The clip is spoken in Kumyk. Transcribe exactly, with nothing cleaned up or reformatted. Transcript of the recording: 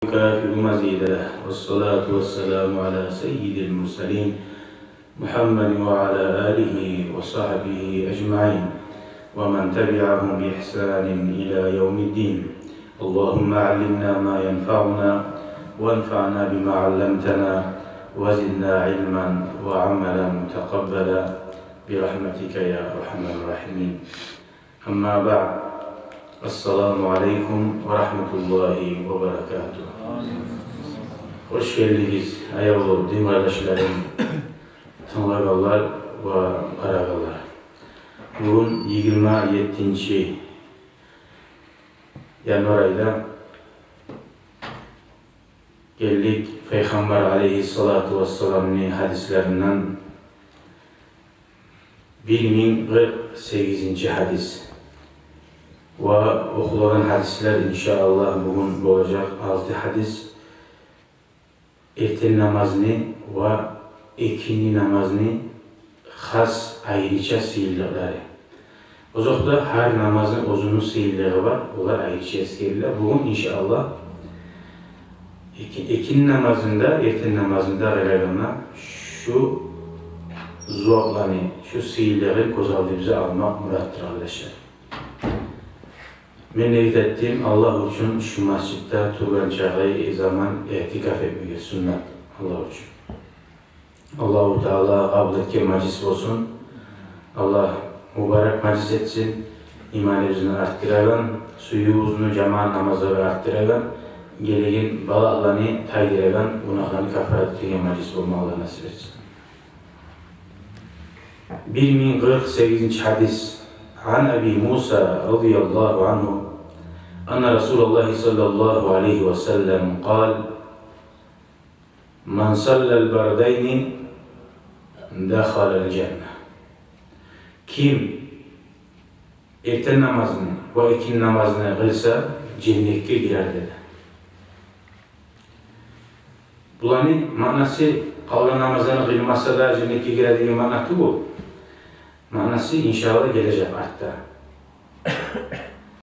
يكافئ مزيده. والصلاة والسلام على سيد المرسلين محمد وعلى آله وصحبه أجمعين ومن تبعهم بإحسان إلى يوم الدين. اللهم علمنا ما ينفعنا وانفعنا بما علمتنا وزدنا علما وعملا متقبلا برحمتك يا أرحم الراحمين. أما بعد. السلام عليكم ورحمة الله وبركاته. Хош гелдигиз, аявлу дин къардашларым, тынглагъанлар ва къарагъанлар. Бугюн йигирма еттинчи январь айда гелдик Пайхаммар алейгьиссалату вассаламны гьадислеринден бир минг къыркъ сегизинчи гьадис. Ва охулагъан гьадислер, иншааллагь, бугюн болажакъ алты гьадис. Эртен намазны ва экинни намазны хас айрыча сыйлылыкълары. Озокъда, гьар намазны оьзюню сыйлылыгъы бар, олар айрыча эсгериле. Бугюн, иншааллагь, эки-, экинни намазында, эртен намазында къылагъанда шу зувапланы, шу сыйлылыгъын гёз алдыбызгъа алмакъ муратдыр, къардашлар. Мен ният этдим, Аллагь учун шу межитде тургъан чакъы заман иътикаф этмеге, суннат, Аллагь учун. Аллагьу Таала къабул этген межлис болсун. Аллагь мубарак межлис этсин. Иманыбызны артдырагъан, сюювюбюзню жамаат намазлагъа артдырагъан, гелеген балагьланы тайдырагъан, гюнагьланы каффарат этеген межлис болма Аллагь насип этсин. Бир минг къыркъ сегизинчи гьадис. عن أبي موسى رضي الله عنه أن رسول الله صلى الله عليه وسلم قال: من صلى البردين دخل الجنة. Ким эртен намазны ва экинни намазны къылса, женнетге гирер, деди. Буланы маънасы, къалгъан намазланы къылмаса да женнетге гирер деген маъна тюгюл. Маънасы, иншааллагь, гележек артда.